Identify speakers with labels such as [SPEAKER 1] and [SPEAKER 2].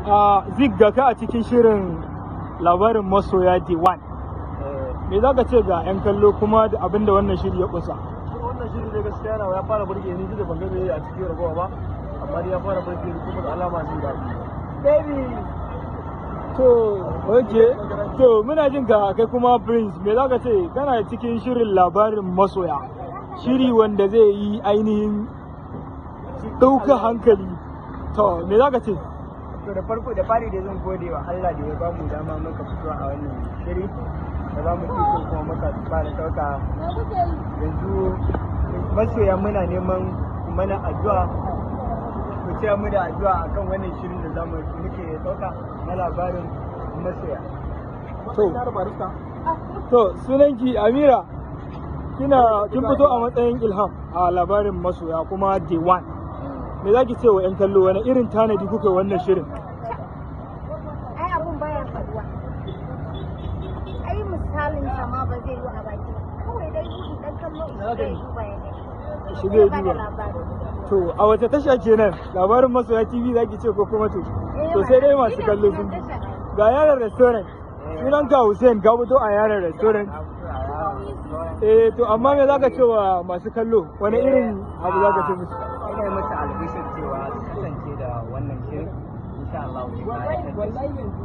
[SPEAKER 1] A Zik, ga ka a cikin shirin Labarin Masoya D1. Me za ka ce ga 'yan kallo kuma da abin da wannan shiri ya kunsa?
[SPEAKER 2] Wannan shiri ne gaskiya na ya fara burge ni, duk da ban ga me a cikin ragowa ba, amma dai ya fara burge ni kuma da alama zai daɗi.
[SPEAKER 1] Baby. To, okay. To, muna jin ka kai kuma Prince, me za ka ce? Kana cikin shirin Labarin Masoya? Shiri wanda zai yi ainihin ɗauka hankali. To, me za ka ce?
[SPEAKER 3] To, da farko da fari da zan gode wa Allah da ya bamu dama muka fito a wannan shiri, da bamu iko kuma muka fara ɗauka. Yanzu masoya muna neman ku mana addu'a, ku taya mu da addu'a akan wannan shirin da zamu muke ɗauka na Labarin Masoya.
[SPEAKER 1] To, sunanki Amira, kin fito a matsayin Ilham a Labarin Masoya kuma Day One. Me za ki ce wa 'yan kallo? Wani irin tanadi kuka yi wannan shirin?
[SPEAKER 4] Ai abun baya faduwa, ai misalin sa ma ba zai yi a baki ba. Kawai dai buɗin dan kallo ya duba ya gani.
[SPEAKER 1] Shiga ya
[SPEAKER 4] Zai bada
[SPEAKER 1] duba.
[SPEAKER 4] labari.
[SPEAKER 1] To, a wace tasha kenan? Labarin Masoya TV za ki ce ko kuma to?
[SPEAKER 4] Eh,
[SPEAKER 1] To, sai dai
[SPEAKER 4] mana.
[SPEAKER 1] masu
[SPEAKER 4] Shine
[SPEAKER 1] kallo
[SPEAKER 4] sunan
[SPEAKER 1] sun
[SPEAKER 4] tasha ai.
[SPEAKER 1] Ga Yaran Restaurant. Sunanka Hussein, ka fito a Yaran Restaurant. Eh, to amma me zaka ce wa masu kallo? Wani irin abu zaka ce musu?
[SPEAKER 3] Ina yi masa albishir cewa su kasance da wannan shirin, insha Allah zai ƙayatar da su.